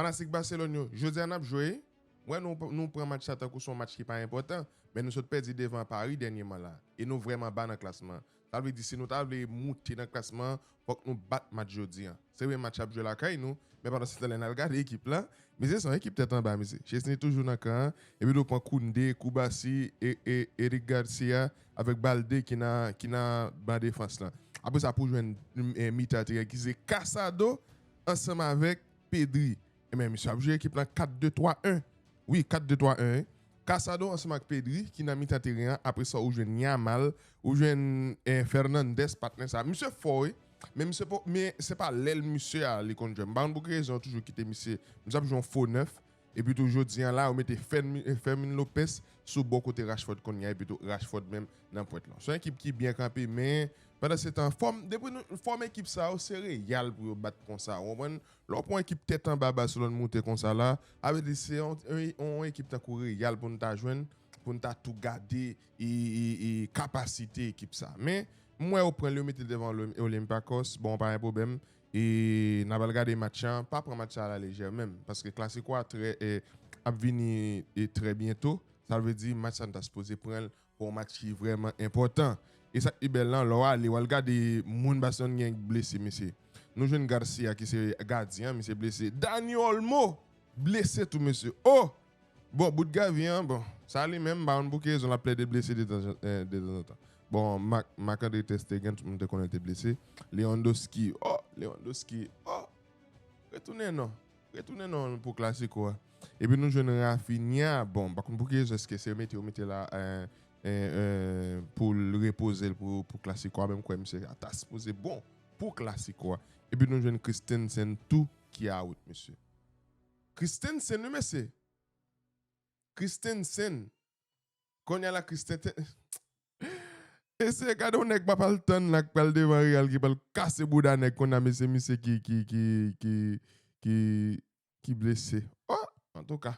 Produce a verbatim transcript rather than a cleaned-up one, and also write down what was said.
Fanatik Barcelone yo, jodi a n ap jwe. Mwen, nou, nou pran match sa tankou se yon match ki pa enpòtan, men nou sot pèdi devan Paris dènyèman la. E nou vrèman ba nan klasman. Sa vle di, si nou ta vle moute nan klasman, fòk nou bat match jodi a. Se vre, match ap jwe lakay nou, men pandan se tan, lè n al gade ekip la, mesye, se yon ekip tèt anba, mesye. Chesney toujou nan kan an, epi tou pran Koundé, Koubassy, e, e, Eric Garcia, avèk Baldé ki nan, ki nan ban defans lan. Apre sa, pou jwenn, e, mitan teren ki se Casado ansanm avèk Pedri. Ebyen, misye ap jwe ekip lan kat de twa en. Wi, kat de twa en, wi. Casado ansanm ak Pedri ki nan mitan teren an. Apre sa, ou jwenn Yamal, ou jwenn, eh, Fernandes, patnè sa. Misye fò, wi. Men misye po, men se pa lèl misye a li konn jwe. M pa konn pou ki rezon yo toujou kite misye. Misye ap jwe yon fo nèf. Epi tou jodi a la, ou mete Fermi-, Fermin Lopez sou bò kote Rashford kounye a, epi tou Rashford menm nan pwent lan. Se yon ekip ki byen kanpe, men pandan se tan, fòm, depi nou, fòm ekip sa yo, se Real pou yo bat konsa. Ou konprann? Lè w pran ekip tèt anba Barcelone moute konsa la, sa vle di se yon, yon, yon ekip tankou Real pou n ta jwenn, pou n ta tou gade e, e, e kapasite ekip sa. Men, m wè yo pran l, yo mete l devan Olymp-, Olympiakos. Bon, pa gen pwoblèm. E n ap al gade match lan. Pa pran match sa a la lejè menm. Paske Clasico a trè, e, ap vini, e, trè byento. Sa vle di match sa n ta sipoze pran l pou yon match ki vrèman enpòtan. E sa k pi bèl lan, lè w ale, w al gade moun Barcelone gen blese, mesye. Nou jwenn Garcia ki se gadyen an, misye blese. Dani Olmo blese tou, mesye. Oh! Bon, bout Gavi an, bon, sa li menm, m pa konn pou ki rezon l ap plede blese de tan, eh, de tanzantan. Bon, Marc, Marc-André Ter Stegen, tout moun te konnen l te blese. Lewandowski, oh, Lewandowski, oh, retounen non. Retounen non pou Clasico a. Epi nou jwenn Raphinha, bon, m pa konn pou ki rezon, èske se mete yo mete la, eh, eh, eh, pou l repoze l pou, pou Clasico a, men m kwè misye ta sipoze bon pou Clasico a. Epi nou jwenn Christensen tou ki out, mesye. Christensen, wi, mesye. Christensen. Kounye a la, Christensen. Mesye, gade yon nèg pa pral tann la, k pral devan Real, ki pral kase bouda nèg kounye a, mesye, misye ki, ki, ki, ki, ki, ki blese. Oh, antouka.